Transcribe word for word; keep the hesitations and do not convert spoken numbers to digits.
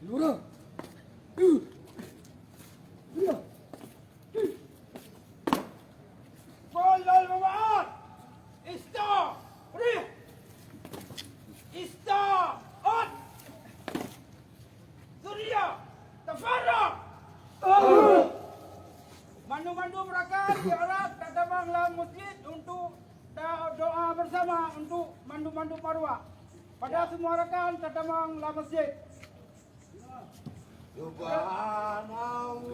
Lurah. Iya. Kullal Mubarak. Ista. Rih. Ista. Ot. Surya. Tafarraq. Mandum-mandum rakan diharap tatamong lam masjid untuk ta-, doa bersama untuk mandum-mandum marwah. Pada semua rakan tatamong lam masjid. Subhanallah.